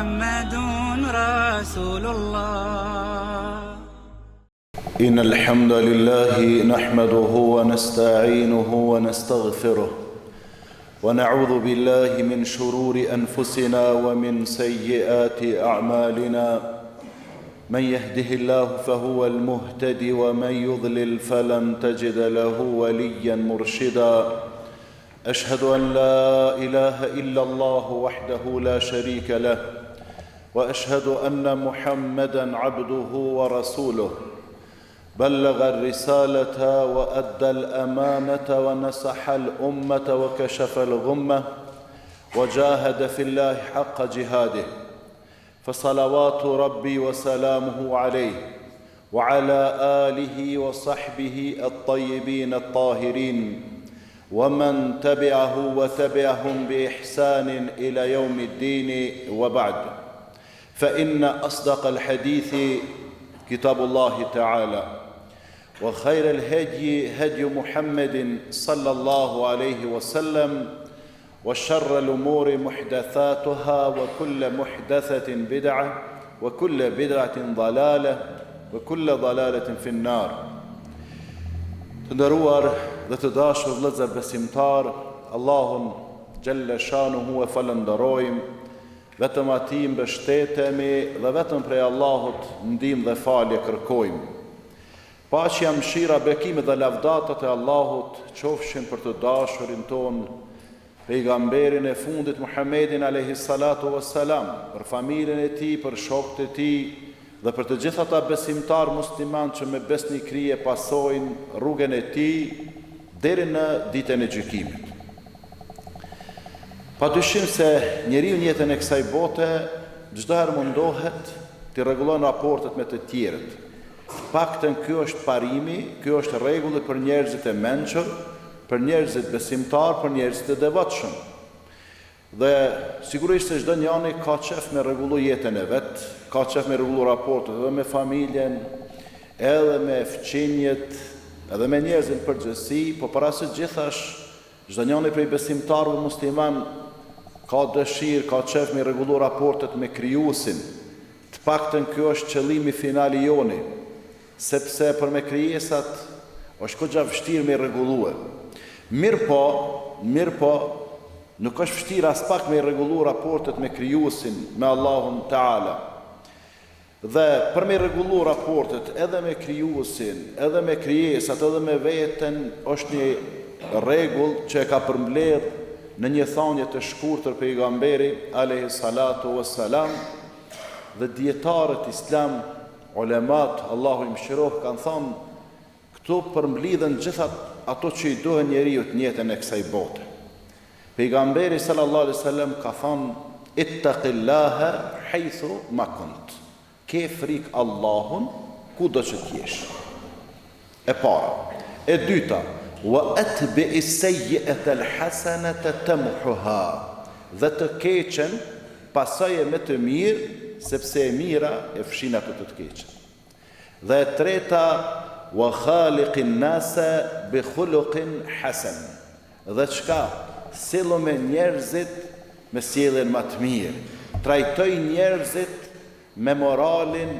محمد رسول الله إن الحمد لله نحمده ونستعينه ونستغفره ونعوذ بالله من شرور أنفسنا ومن سيئات أعمالنا من يهده الله فهو المهتد ومن يضلل فلن تجد له وليا مرشدا أشهد أن لا إله إلا الله وحده لا شريك له وأشهد أن محمدا عبده ورسوله بلغ الرسالة وأدى الأمانة ونصح الأمة وكشف الغمة وجاهد في الله حق جهاده فصلوات ربي وسلامه عليه وعلى آله وصحبه الطيبين الطاهرين ومن تبعه وتبعهم بإحسان إلى يوم الدين وبعد فإن أصدق الحديث كتاب الله تعالى وخير الهدي هدي محمد صلى الله عليه وسلم وشر الأمور محدثاتها وكل محدثة بدعة وكل بدعة ضلالة وكل ضلالة في النار Të nderuar dhe të dashur vëllezër besimtarë, Allahun xhelle shanuhu e falënderojmë, vetëm atij mbështetemi dhe vetëm prej Allahut ndihmë dhe falje kërkojmë. Paqja, mëshira, bekimet dhe lavdatat e Allahut qofshin për të dashurin tonë, Pejgamberin e fundit Muhammedin alejhi salatu ves selam, për familjen e tij, për shokët e tij dhe për të gjithë ata besimtarë muslimanë që me besnikëri e pasojnë rrugën e tij deri në Ditën e Gjykimit. Padyshim se njeriu në jetën e kësaj bote çdo herë mundohet t'i rregullon raportet me të tjerët. Të paktën ky është parimi, ky është rregulli për njerëzit e mençur, për njerëzit besimtarë, për njerëzit e devotshëm. Dhe sigurisht se çdo njani ka qef me rregullu jetën e vet, ka qef me rregullu raportet edhe me familjen, edhe me fqinjët, edhe me njerëzit në përgjithësi, po para së gjithash çdo njani prej besimtarëve musliman ka dëshirë, ka qef me rregullu raportet me Krijuesin, Të paktën ky është qëllimi final i joni, sepse për me krijesat është goxha vështirë me i rregullue. Mirëpo, mirëpo, nuk është vështirë aspak me i rregullu raportet me Krijuesin, me Allahun Teala. Dhe për me i rregullu raportet edhe me Krijuesin, edhe me krijesat, edhe me veten, është një rregull që e ka përmbledh në një thanje të shkurtër Pejgamberi, alejhi salatu ves selam, Dhe dijetarët islam, ulemat, Allahu i mëshiroftë, kanë thënë, këtu përmblidhen gjitha ato që i duhen njeriut në jetën e kësaj bote. Pejgamberi sallallahu alaihi wasallam ka thënë, Ittaqillaha haythu ma kunt. Ke frikë Allahun kudo që të jesh. E para. E dyta, Wa atbi'i sayyi'ata al-hasanata tamhuha, dhe të keqen pasoje me të mirë, sepse e mira e fshin atë të keqen. Dhe e treta, Wa khaliqin nasa bi khuluqin hasan, dhe çka, sillu me njerëzit me sjelljen ma të mirë, trajtoj njerëzit Me moralin,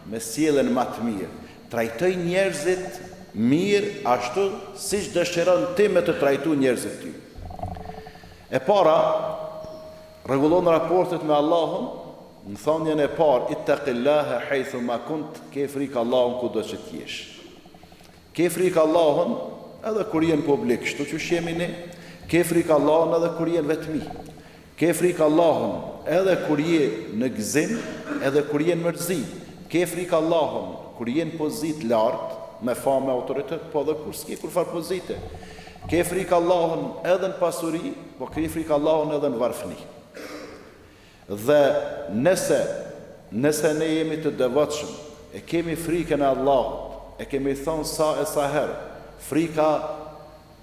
me sjelljen ma të mirë. Trajtoj njerëzit mirë ashtu siç dëshiron ti me të trajtu njerëzit ty. E para, rregullon raportet me Allahun, në thënien e parë, ittaqillaha haythu ma kunt, ke frikë Allahun kudo që të jesh. Ke frikë Allahun edhe kur je në publik, kështu qysh jemi ne, ke frikë Allahun edhe kur je në vetmi. Ke frikë Allahun edhe kur je në gëzim, edhe kur je në mërzi. Ke frikë Allahun kur je në pozitë lartë, me famë e autoritet, po edhe kur s'ke kurrfarë pozite. Ke frikë Allahun edhe në pasuri, po ke frikë Allahun edhe në varfni. Dhe nëse nëse ne jemi të devotshëm, e kemi frikën e Allahut, e kemi thënë sa e sa herë, frika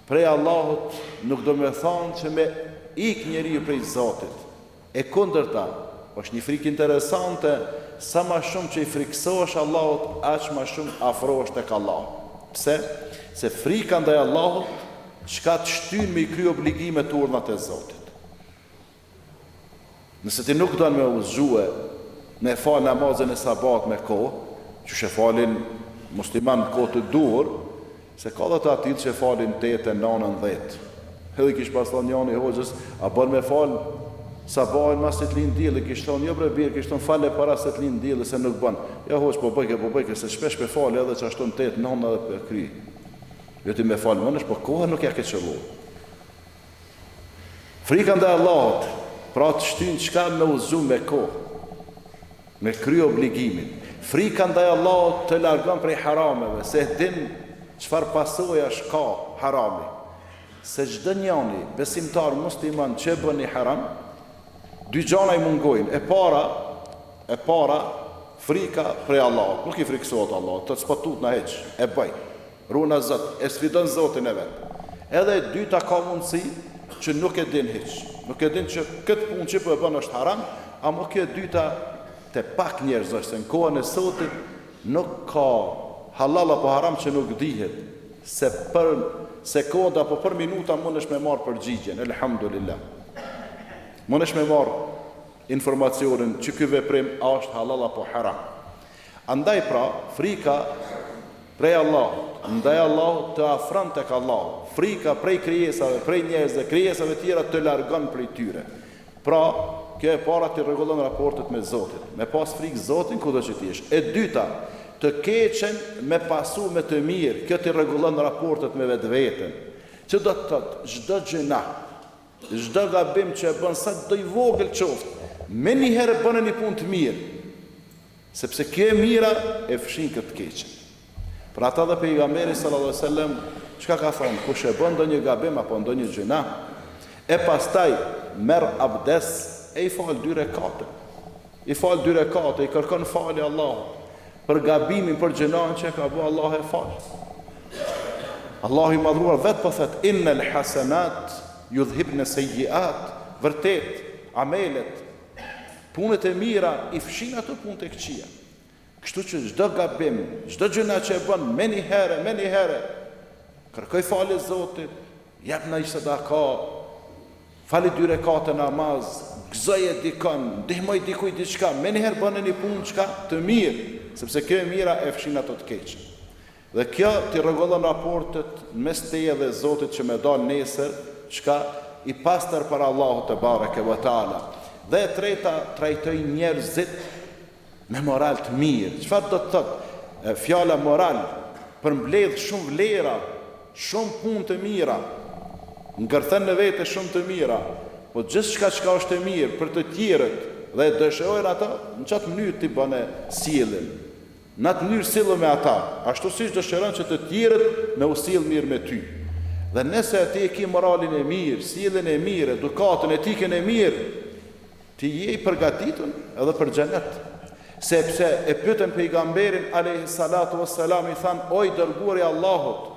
prej Allahut nuk do me thonë që me ik njeriu prej Zotit. E kundërta, është një frikë interesante, sa ma shumë që i frikësohesh Allahut, aq ma shumë afrohesh tek Allahu. Pse? Se frika ndaj Allahut, çka të shtyn me i kry obligimet urdhnat e Zotit. Nëse ti nuk don me u zgjue, me fal namazin e sabahut me kohë, qysh e falin muslimanët në kohë të duhur, se ka dhe të atillë që e falin tetën, nanën, dhetë. Edhe kish pas thonë njani hoxhës, a bën me fal sabahin masi të lind dielli, kish thonë jo bre bir, kish thonë fale para se të lind dielli se nuk bën. Jo hoxhë po bëjke, po bëjke se shpesh pe fal edhe qashtu në tetë, nanë edhe pe kry. Jo ti me fal mundesh, po kohën nuk ja ke qëllu. Frika ndaj Allahut, pra të shtyn çka me u zgju me kohë, me kry obligimin. Frika ndaj Allahut të largon prej harameve, se e din çfarë pasojash ka harami. Se çdo njani besimtar musliman që e bën një haram, dy gjana i mungojnë. E para, e para, frika prej Allahut, nuk i frikësohet Allahut, thotë s'po tutna hiç, e bëj. Runa Zot, e sfidon Zotin e vet. Edhe e dyta ka mundësi që nuk e din hiç. Nuk e din që këtë punë që po e bën është haram, amo kjo e dyta te pak njerëz është se në kohën e sotit nuk ka hallall apo haram që nuk dihet se për sekonda apo për minuta mundesh me marr përgjigjen, elhamdulillah. Mundesh me marr informacionin që ky veprim a është hallall apo haram. Andaj pra, frika prej Allahut, ndaj Allahut të afron tek Allahu, frika prej krijesave, prej njerëzve, krijesave tjera të largon prej tyre. Pra, kjo e para t'i rregullon raportet me Zotin, me pas frikë Zotin kudo që të jesh. E dyta, të keqen me pasu me të mirë, kjo t'i rregullon raportet me vetveten. Që do të thotë, çdo gjynah, çdo gabim që e bën sado i vogël qoftë, menjëherë bëne një punë të mirë. Sepse kjo e mira e fshin këtë të keqen. Për ata dhe pejgamberi sallallahu alejhi ve sellem çka ka thënë, kush e bën ndonjë gabim apo ndonjë gjynah, e pastaj merr abdes e i fal dy rekate. I fal dy rekate, i kërkon falje Allahut për gabimin, për gjynahin që e ka bë, Allahu e fal. Allahu i madhruar vetë po thotë innal hasanat yudhhibna sayyi'at, vërtet amelet Punët e mira i fshin ato punët e këqija. Kështu që çdo gabim, çdo gjynah që e bën menjëherë, menjëherë, kërkoj falje Zotit, jep naj sadaka, fali dy rekate namaz, gëzoje dikon, ndihmoj dikujt diçka, menjëherë bëne një punë çka të mirë, sepse kjo e mira e fshin ato të keqe. Dhe kjo t'i rregullon raportet mes teje dhe Zotit që me dalë nesër çka i pastër para Allahut tebareke ve teala. Dhe e treta trajtoj njerëzit me moral të mirë. Çfarë do të thotë fjala moral? Përmbledh shumë vlera, shumë punë të mira, ngërthen në vete shumë të mira, po gjithçka çka është e mirë për të tjerët dhe e dëshirojnë ata, në qatë mënyrë ti bëne sjelljen. Në atë mënyrë sillu me ata, ashtu siç dëshiron që të tjerët me u sjellë mirë me ty. Dhe nëse ti e ke moralin e mirë, sjelljen e mirë, edukatën, etikën e mirë, ti je i përgatitun edhe për xhenet. Sepse e pyetën pejgamberin alejhi salatu ves selam i thanë, o i dërguari i Allahut,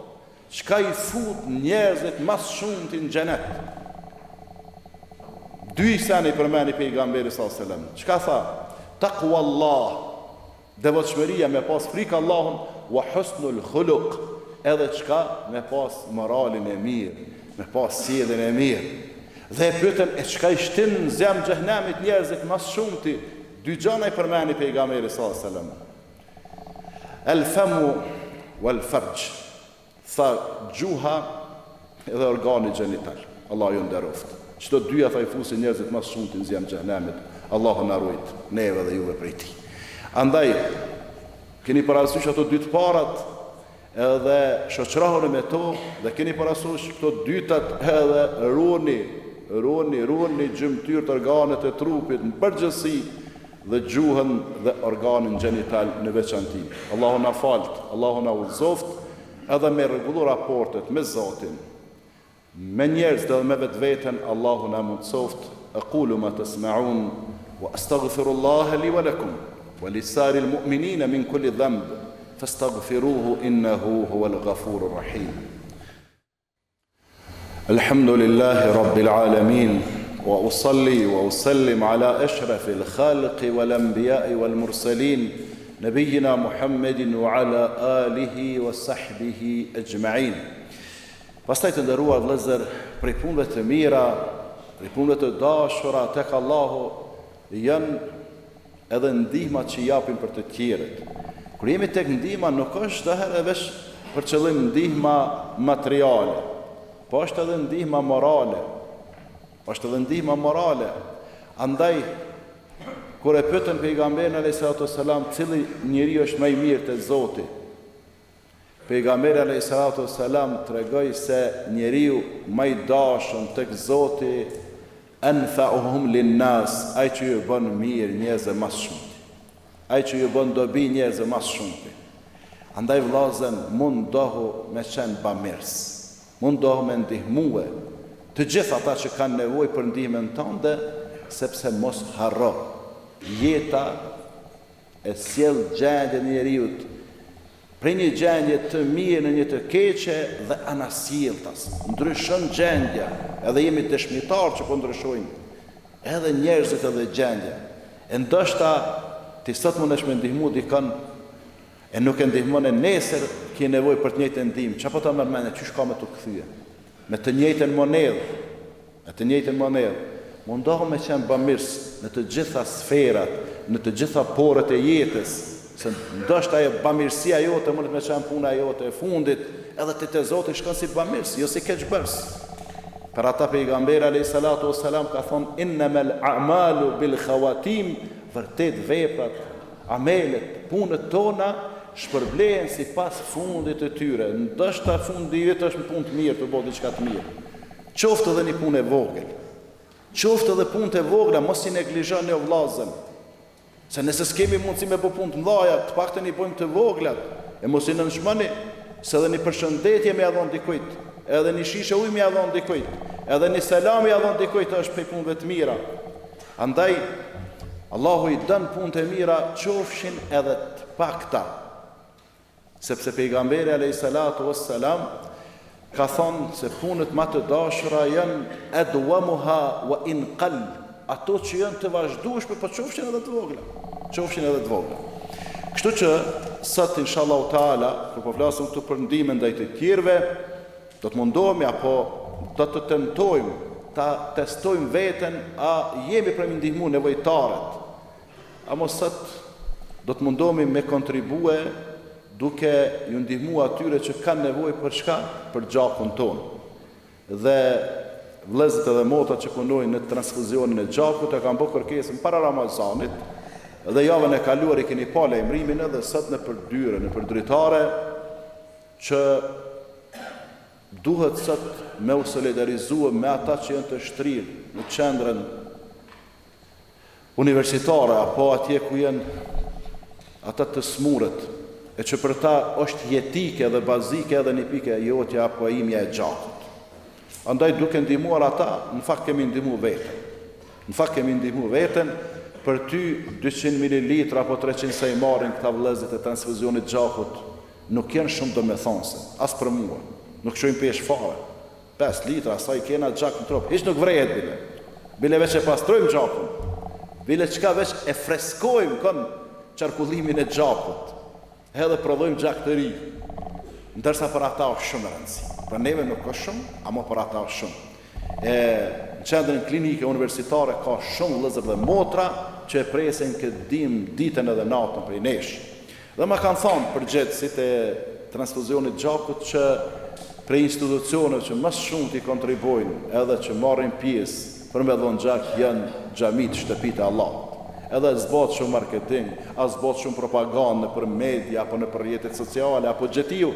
çka i fut njerëzit ma së shumti në xhenet? Dy sene i përmendi pejgamberi sallallahu alejhi ve sellem. Çka tha? Takwa Allah, Devotshmëria me pas frikë Allahun wa husnul khuluq edhe çka me pas moralin e mirë, me pas sjelljen e mirë. Dhe e pyetën e çka i shtin në zjarm xhehenemit njerëzit ma së shumti, dy gjana i përmendi pejgamberi sallallahu alejhi ve sellem. El famu wal farj. Tha gjuha edhe organi gjenital. Allahu ju nderoftë. Qëto dyja tha i fusin njerëzit ma së shumti në zjarm xhehenemit. Allahu na rujt neve dhe juve prej tij. Andaj keni parasysh ato dy të parat edhe shoqërohuni me to dhe keni parasysh këto dytat edhe ruani ruani ruani gjymtyrët organet e trupit në përgjithësi dhe gjuhën dhe organin gjenital në veçanti. Allahu na falt, Allahu na udhëzoftë edhe me rregullu raportet me Zotin, me njerëzit edhe me vetveten, Allahu na mundësoftë, aqulu ma tasma'un wa astaghfirullaha li wa lakum wa li sa'iril mu'minina min kulli dhanb fastaghfiruhu innahu huwal ghafurur rahim. الحمد لله رب العالمين واصلي واسلم على اشرف الخلق والانبياء والمرسلين نبينا محمد وعلى اله وصحبه اجمعين Pastaj të nderuar vëllezër, prej punëve të mira, prej punëve të dashura tek Allahu. Janë edhe ndihmat që japim për të tjerët. Kur jemi tek ndihma nuk është çdo herë veç për qëllim ndihma materiale, po është edhe ndihma morale. Është edhe ndihma morale. Andaj kur e pyetën pejgamberin alayhi salatu wasalam, cili njeri është më i mirë te Zoti? Pejgamberi alejhi salatu ue selam tregoi se njeriu ma i dashun tek Zoti enfa'uhum lin-nas, ai që ju bën mirë njerëzve ma së shumti. Ai që ju bën dobi njerëzve ma së shumti. Andaj vëllazën mundohu me qenë bamirës. Mundohu me ndihmue të gjithë ata që kanë nevojë për ndihmën tënde, sepse mos harro, jeta e sjell gjendjen e njeriut prej një gjendje të mirë në një të keqe dhe anasjelltas. Ndryshon gjendja, edhe jemi dëshmitarë që po ndryshojnë edhe njerëzit edhe gjendja. E ndoshta ti sot mundesh me ndihmu dikon e nuk e ndihmon e nesër ke nevojë për të njëjtën ndihmë. Çka po ta merr mendja qysh ka me t'u kthye? Me të njëjtën monedhë. Me të njëjtën monedhë, mundohu me qenë bamirës në të gjitha sferat, në të gjitha poret e jetës, se ndoshta ajo bamirësia jote mundet me qenë puna jote e fundit, edhe ti te Zoti shkon si bamirës, jo si keqbërës. Për ata pejgamberi alayhi salatu wassalam ka thonë innamal a'malu bil khawatim, vërtet veprat, amelet, punët tona shpërblehen sipas fundit të tyre. Ndoshta fundi yt është në punë të mirë, tu bo diçka të mirë. Qoftë edhe një punë e vogël. Qoftë edhe punët e vogla, mos i neglizhoni o vllazën. Se nëse s'kemi mundësi me bo punë të mëdha, të paktën i bojmë të voglat. E mos i nënçmoni, se edhe një përshëndetje me ia dhon dikujt, edhe një shishe ujë me ia dhon dikujt, edhe një selam me ia dhon dikujt është prej punëve të mira. Andaj Allahu i don punët e mira, qofshin edhe të pakta. Sepse Pejgamberi alejhi salatu ves selam ka thonë se punët ma të dashura janë edwamuha wa in qall, ato që janë të vazhdueshme, po qofshin edhe të vogla, qofshin edhe të vogla. Kështu që sot inshallahu taala kur po flasim këtu për ndihmën ndaj të tjerëve, do të mundohemi apo do të tentojmë ta testojmë veten a jemi për me ndihmu nevojtarët Amo sot do të mundohemi me kontribue duke ju ndihmu atyre që kanë nevojë për çka? Për gjakun tonë. Dhe vëllezërit edhe motrat që punojnë në transfuzionin e gjakut e kanë bo kërkesën para Ramazanit dhe javën e kaluar e keni pa lajmërimin edhe sot nëpër dyre, nëpër dritare që duhet sot me u solidarizue me ata që janë të shtrirë në qendrën universitare apo atje ku janë ata të smurët e që për ta është jetike dhe bazike edhe një pikë e jotja apo e imja e gjakut. Andaj duke ndihmuar ata, në fakt kemi ndihmu veten. Në fakt kemi ndihmu veten për ty 200 ml apo 300 sa i marrin këta vëllezërit e transfuzionit gjakut, nuk janë shumë domethënëse, as për mua. Nuk çojnë peshë fare. 5 litra sa i kena gjak në trup, hiç nuk vrehet bile. Bile veç e pastrojmë gjakun. Bile çka veç e freskojmë kon qarkullimin e gjakut. Edhe prodhojmë gjak të ri. Ndërsa për ata është shumë e rëndësi. Për neve nuk është shumë, ama për ata është shumë. E në qendrën klinike universitare ka shumë vëllezër dhe motra që e presin këtë ndihmë ditën edhe natën prej nesh. Dhe ma kanë thanë përgjegjësit e transfuzionit gjakut që prej institucioneve që më së shumti kontribuojnë edhe që marrin pjesë për me dhonë gjak janë xhamitë, shtëpitë e Allahut. Edhe s'bohet shumë marketing, as s'bohet shumë propagandë nëpër media apo nëpër rrjetet sociale apo gjetiu.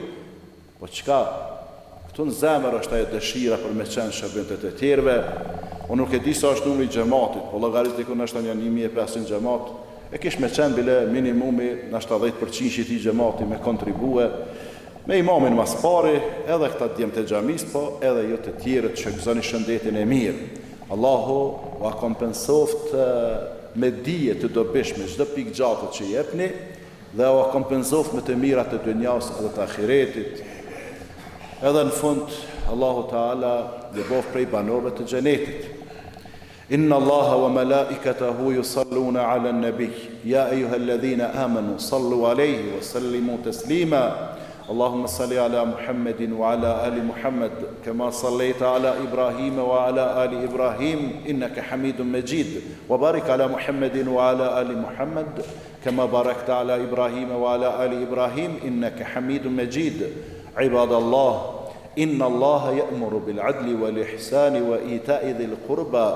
Po çka, këtu në zemër është ajo dëshira për me qenë shërbim të të tjerëve. Unë nuk e di sa është numri i xhematit, po llogaris diku ndoshta nja 1500 xhemat, e kish me qenë bile minimumi ndoshta 10% i tij xhemati me kontribue, me imamin ma s'pari, edhe këta djemtë e xhamisë, po edhe ju të tjerët që gëzoni shëndetin e mirë. Allahu ua kompensoftë me dije të dobishme çdo pikë gjaku që jepni, Dhe ua kompenzoftë me të mirat e dynjasë edhe të ahiretit. Edhe në fund, Allahu Teala ju boftë prej banorëve të xhenetit. Inna Allaha wa malaikatahu yusalluna ala an-nabi ya ayyuhalladhina amanu sallu alayhi wa sallimu taslima. اللهم صل على محمد وعلى آل محمد كما صليت على إبراهيم وعلى آل إبراهيم إنك حميد مجيد وبارك على محمد وعلى آل محمد كما باركت على إبراهيم وعلى آل إبراهيم إنك حميد مجيد عباد الله إن الله يأمر بالعدل والإحسان وإيتاء ذي القربى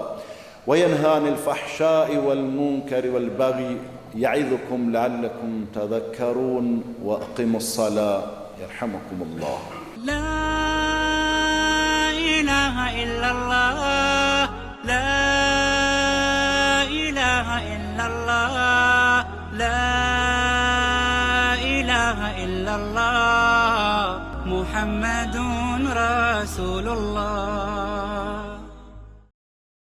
وينهى عن الفحشاء والمنكر والبغي يعظكم لعلكم تذكرون وأقيموا الصلاة يرحمكم الله لا إله إلا الله لا إله إلا الله لا إله إلا الله محمد رسول الله.